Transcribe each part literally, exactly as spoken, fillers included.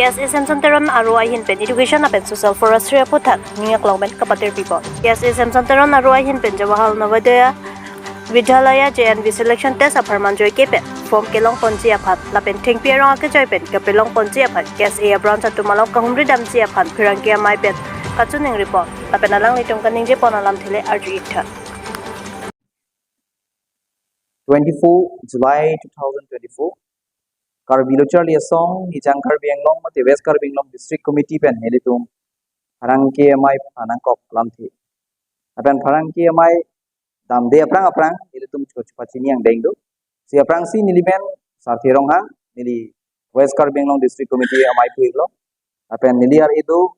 K S A Samson Teron aro ahin pen Education lapen Social Forestry aphuthak ning aklong pen kapatir pipo. K S A Samson Teron aro ahin pen Jawahar Navodaya Vidyalaya J N V selection test apharman joike pen form kelong ponji aphan lapen thengpi arong akejoi pen kapelong ponji aphan K S A abranch atum along kahumri damji aphan pherangke amei pen kachiningri pon lapen alanglitum kaningje pon alamthe le arju-ik tha. Twenty-four July two thousand twenty-four, Karbi Lo Charli Asong, Nijang Karbi Anglong mate West Karbi Anglong District Committee pen nelitum pherangke amei phan nangkok alamthe. Lapen pherangke amei damde aphrang aphrang nelitum chokche pachini angdeng do. Si aphrangsi neli men Sarthe Ronghang, neli West Karbi Anglong District Committee amei pu-iklo. Lapen neli ar-e do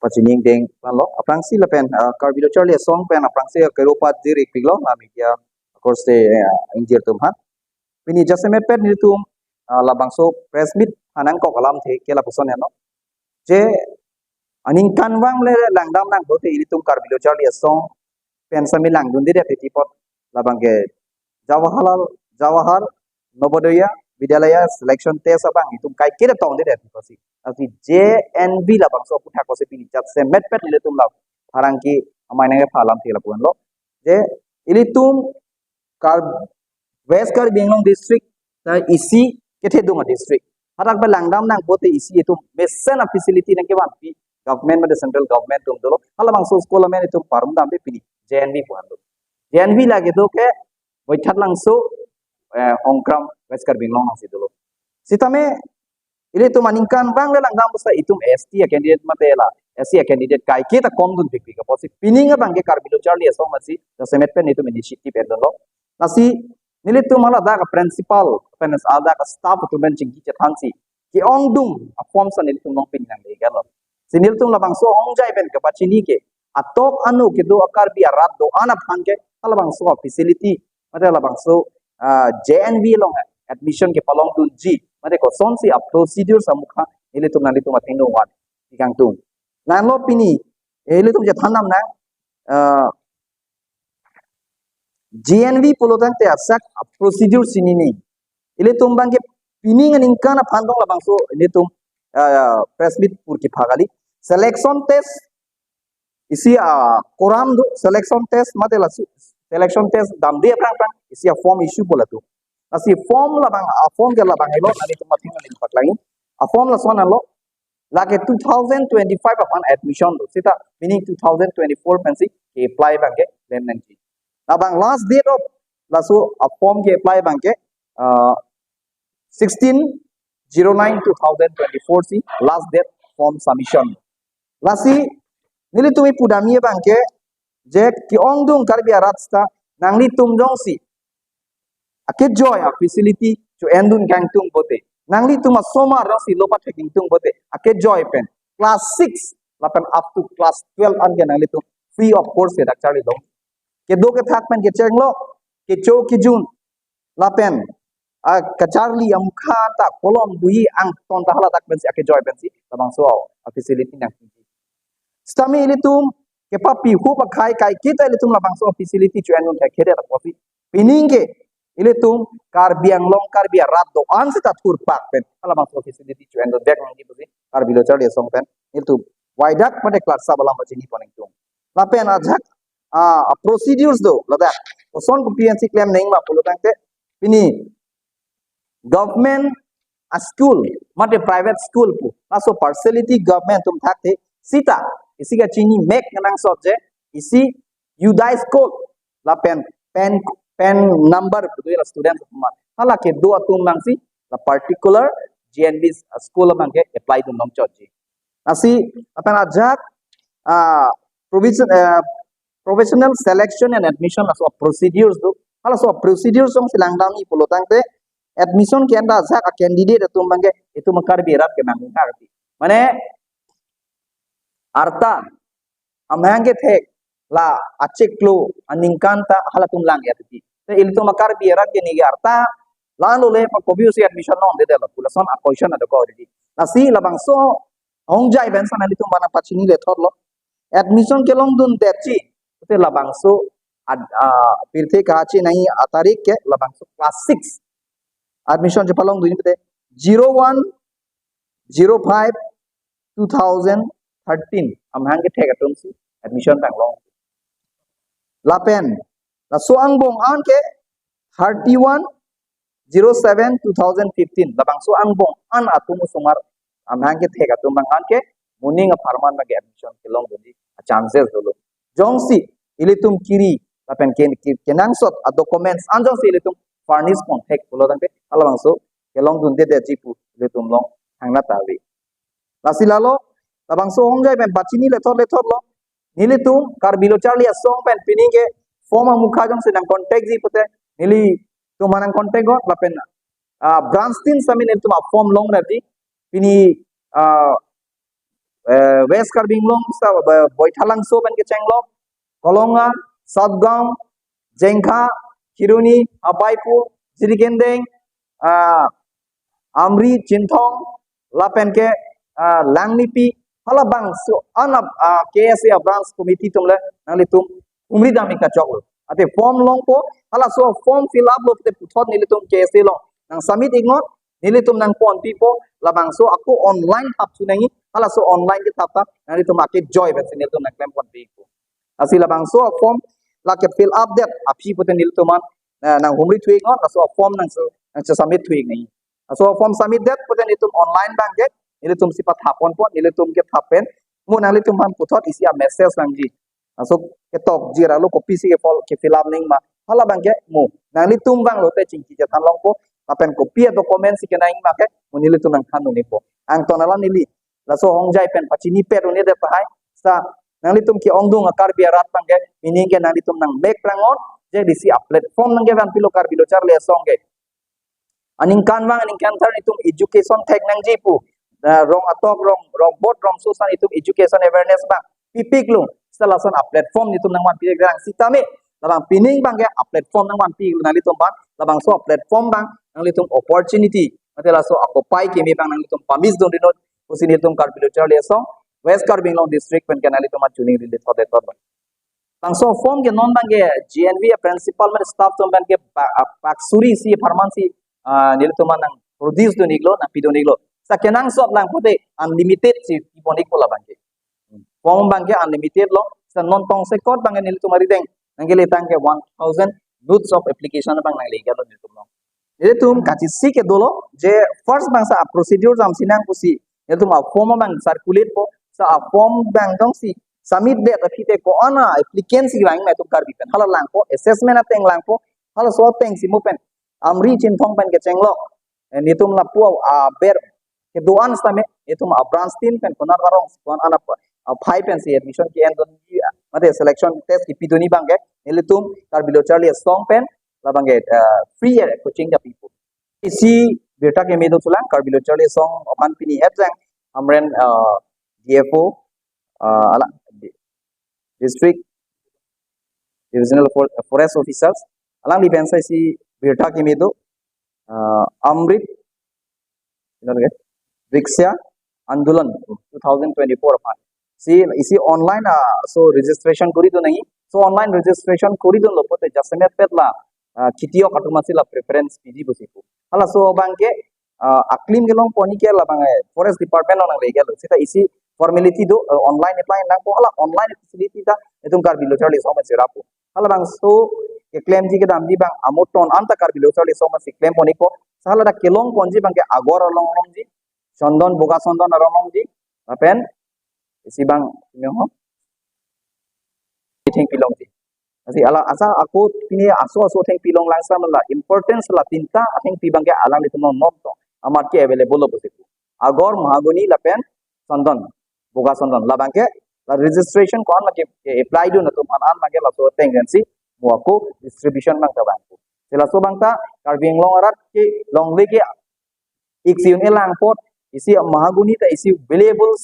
Pachini angdeng vanlo. Aphrangsi lapen, ah, Karbi Lo Charli Asong pen aphrangsi kero pat dir-ik piklo la media, of course, te, ah, ingjir atum aphan. Pini jasemet pen nelitum, ah, labangso press meet phan nangkok alamthe ke lapuson henlo. Je aningkanvang le langdam nang pulote ilitum Karbi Lo Charli Asong pen sami langdundedet titi apot labangke Jawahar, Jawahar Navodaya Vidyalaya selection test abang itum kaiketa tongdedet pusi. Lasi J N V labangso aphuthak pusi pini jasemet pen nelitum la pherangke amei nangkepha alamthe lapu-anlo. Je ilitum Kar West Karbi Anglong District ta isi kethedung a-district. Hadak pen langdam nang pulote isi itum mesen a-facility nangkevanpi government mate central government atum dolo. Halabangso school amen itum parum damde pini J N V pu-anlo. J N V lake do ke Boithalangso, eh, Hongkram West Karbi Anglong alongsi dolo. Sitame ilitum aningkanvang le langdam pusi itum S T a-candidate mate la S C a-candidate kaiketa komdun pikpik apotsi pining abangke Karbi Lo Charli Asong masi jasemet pen itum initiative endunlo. Lasi nelitum haladak a-principal pen haladak a-staff atum pen chingki chethansi ke-ongdung a-form sa nelitum along pini nangle-iklo. Si nelitum labangso ongjai pen kapachini ke atok anu kedo a-Karbi arat do-an aphan ke halabangso a-facility mate labangso, ah, J N V along admission kepalongdunji mate kosonsi a-procedure sa mukha nelitum nanglitum athengno van ikangtung. Nanglo pini, eh, ilitum chethan dam nang, ah, J N V pulo tangte ajahak a-procedure chinine. Ilitum abangke pining aningkan aphan tong labangso ilitum, ah, press meet pur kepha kali. Selection test isi, ah, koram do, selection test mate la su-, selection test damde aphrang aphrang isi a-form issue pu latum. Lasi form labang, a-form ke labang helo, nanglitum athengno nangpaklangji. A-form lason anlo, lake two thousand twenty-five aphan admission do. Sita meaning two thousand twenty-four pensi ke-apply abangke klem nangji. Labang last date of laso a-form ke-apply abangke, ah, sixteen zero nine two thousand twenty-four si last date form submission. Lasi nelitum ipu damji abangke je ke-ongdung Karbi arat sita nanglitum jongsi akejoi a-facility cho-endun kangtung pulote, nanglitum asomar jongsi lo pathek ingtung pulote, akejoi pen class six lapen up to class twelve anke nanglitum free of cost ke dak charlilong. Kedo kethak pen kechenglo, kecho kejun lapen, ah, kacharli amukha ta kolom bohi angton ta haladak pensi akejoi pensi labangso a-facility nang. Sitame ilitum kepapi hup akhei kaiketa ilitum labangso a-facility cho-endun thekthedet apotsi pining ke ilitum Karbi Anglong Karbi arat do-an sita thurpak pen halabangso a-facility cho-endun vek nangji pusi Karbi Lo Charli Asong pen ilitum waidak mate klarsa balam pachini pon ingtung. Lapen ajahak, ah, a-procedures do ladak. Koson kopi ansi klem nangma pulo tangte pini government a-school mate private school pu laso partiality government atum thakte sita isi kachini mek nang subject isi UDAI code lapen PAN, PAN number pu do la student atum. Hala kedo atum nangsi la particular J N V school abangke apply dun nangchotji. Lasi lapen ajahak, ah, provision, eh, professional selection and admission laso procedures do. Halaso procedures jongsi langdamji pulo tangte admission ke-en ta ajahak a-candidate atum abangke itum a-Karbi arat ke nang Karbi. Mane arta amahang kethek la achiklo aningkan ta halatum lang ya titi. Te ilitum a-Karbi arat ke nigi arta la lo le pa kopi usi admission longdedetlo pu lason a-question adokok titi. Lasi labangso ahongjai pen sa nanglitum aphan pachini lethotlo. Admission kelongdundetji. Te labangso ad, ah, pirthe kachi nai atarik ke labangso class six admission chepalongdun pute zero one zero five two thousand thirteen amahang kethek atum si admission panglong. Lapen laso angbong an ke thirty one zero seven two thousand fifteen, labangso angbong an atum osomar amahang kethek atum abang an ke moning apharman abang ke admission kelongdunji a-chances dolo. Jongsi ilitum kiri lapen ke, ke, kenangsot a-documents an jongsi ilitum furnish ponthek pulo tangte halabangso kelongdundedetji pu ilitum along thangnat ave. Lasi lalo labangso ahongjai pen pachini lethot lethotlo. Nelitum Karbi Lo Charli Asong pen pining ke form amukha jongsi nang-contactji pute nelitum aphan nang-contact got lapen, ah, branch tin sitame nelitum a-form longrapji. Pini, ah, eh, West Karbi Anglong sa, eh, Baithalangso pen kechenglok, Kolonga, South Gaon, Jengkha, Kheroni, Abaipur, Jirikindeng, ah, Amri, Chinthong, lapen ke, ah, Langnipi, halabangso anap, ah, K S A branch committee atum le nanglitum humri dam ik kachoklo. Ate form longpo, halaso form fill up lo te puthot nelitum K S A along nang-submit iknon, nelitum nangponpipo, labangso ako online thap thu nangji, halaso online kethap ta nanglitum ake join pensi nelitum nangklemponpipo. Lasi labangso form lake fill up det aphi pute nelitum aphan, eh, nanghumri thu iknon, laso form nang, nangche-submit thu ik nangji. Laso form submit det pute nelitum online abang ke nelitum si pathapponpo, nelitum kethap pen mo nanglitum aphan puthot isi a-message nangji. Laso ketokji ra lo kopi si ke-fill, ke-fill up nangji ma, halabang ke mo nanglitum abang lote chingki chethan longpo, lapen kopi a-document si kenangji ma ke mo nelitum nangthan nangpo. Angton alam neli laso ahongjai pen pachinipet un-edet tahai. Sa nanglitum ke-ongdung a-Karbi arat abang ke, meaning ke nanglitum nangmek prangot, je isi a-platform nangkevanpilo Karbi Lo Charli Asong ke. Aningkanvang aningkanthar nelitum education thek nangji pu, eh, rong atok, rong, rong boat, rongso san nelitum education awareness abang pipiklo. Seta lason a-platform nelitum nangvanpi rang sitame, labang pining abang ke a-platform nangvanpilo nanglitum aphan, labangso a-platform abang nanglitum opportunity, mate laso akopai keme abang nanglitum pamiss dun rinot pusi nelitum Karbi Lo Charli Asong West Karbi Anglong District pen ke nanglitum aphan chuningri lethot lethot abang. Bangso form ke non abang ke G N V a-principal mate staff atum abang ke ba-, a-, bak suri isi apharman si, ah, nelitum aphan nang-produce dun iklo, nangpidun iklo. Sa kenangsot lang pute unlimited si pipon ikpo labang ke. Form abang ke unlimited lo. Sa non tongsekot abang ke nelitum arideng nangkele tang ke one thousand loads of application abang nangle iklo nelitum along. Nelitum kachisi ke dolo, je first abang sa a-procedure jam sinang pusi nelitum a-form abang circulate po, sa a-form abang jongsi submit det aphi te ko-an a-applicant si vang ma itum Karbi pen, hala langpo, assessment ateng langpo, halaso ateng si mo pen Amri, Chinthong pen kechenglok, eh, nelitum lapu aber kedo-an sitame nelitum a-branch tin pen konat arong si ko-an an apa, aphai pensi admission ke-endunji, mate selection test kipidunji abang ke nelitum Karbi Lo Charli Asong pen labang ke, eh, free, eh, coaching ta pipo. Isi birta keme do thulang, Karbi Lo Charli Asong aphan pini het jang amren, eh, D F O, eh, ala di-, District Divisional For-, Forest Officers, alangli pen sa isi birta keme do, eh, Amrit, ino lagi, Vriksha Andolan two thousand twenty-four aphan. Si isi online, ah, so registration koridun nangji. So online registration koridunlo pute jasemet pet la, ah, kiti-ok atum aphan si la preference piji pusi pu. Halaso abang ke, ah, aklim kelongponji ke labang, eh, Forest Department along nangle iklo. Seta isi formality do, eh, online apply nangpo, hala online facility ta itum Karbi Lo Charli Asong pen si rappo. Halabangso keklemji kedamji abang amo ton anta Karbi Lo Charli Asong pen si klempon ikpo. Sa hala ta kelongponji abang ke Agor along longji, Chondon, Boga Chondon arong longji, lapen isi abang, you know, thengpi longji. Lasi ala asa ako pini aso aso thengpi long lang sa mala importance la tinta athengpi abang ke alanglitum non non to amat ke available lo pusi pu. Agor, Mahagoni lapen Chondon, Boga Chondon. Labang ke la registration ko-an ma ke, ke-apply dun atum aphan an ma ke laso ateng pensi mo ako distribution abang ta vangpo. Si laso abang ta Karbi Anglong arat kelongle ke iksi un-e lang apot isi Mahagoni ta isi valuable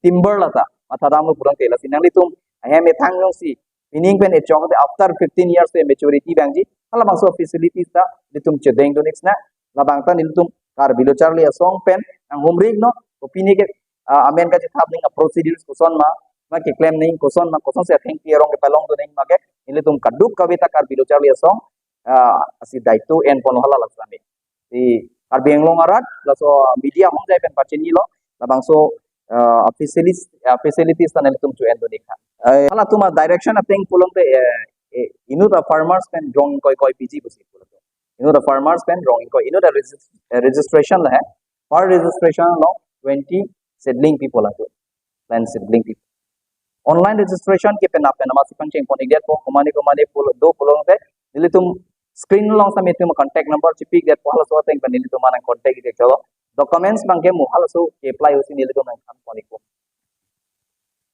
timber lata mathadamlo purang ke. Lasi nanglitum ahem ethang jongsi Pining pen echok te after fifteen years te maturity vangji. Halabangso facilities ta nelitum chedengdun ik sna. Labang ta nelitum Karbi Lo Charli Asong pen nanghumri iknon. Kopine ke, ah, amen kachethap nangji a-procedures koson ma, ma keklem nangji koson ma, kosonsi athengpi arong kepalongdun nangji ma ke, nelitum kadokave ta Karbi Lo Charli Asong, ah, asi daito enpon hala la sami. Di Karbi Anglong arat, laso media hong jai pen pachinilo, labangso, ah, facilities, ah, facilities ta nelitum chu endun ik tha. Eh, halatum a-direction ateng pulote, eh, eh, inut a-farmers pen rong ingkoi koi piji pusi pulo. Inut a-farmers pen rong ingkoi, inut a-regis-, eh, registration lahai. Per registration along twenty seedling pi pulo tu. Plant seedling pi. Online registration ke penap penap si pangcheng pon ik det po, komane komane pulo, do pulote, nelitum screen along sami nelitum contact number chipi ik det po, halaso ateng pen nelitum nang contact ik det cholo. Documents abang ke mo halaso ke-apply pusi nelitum nangkam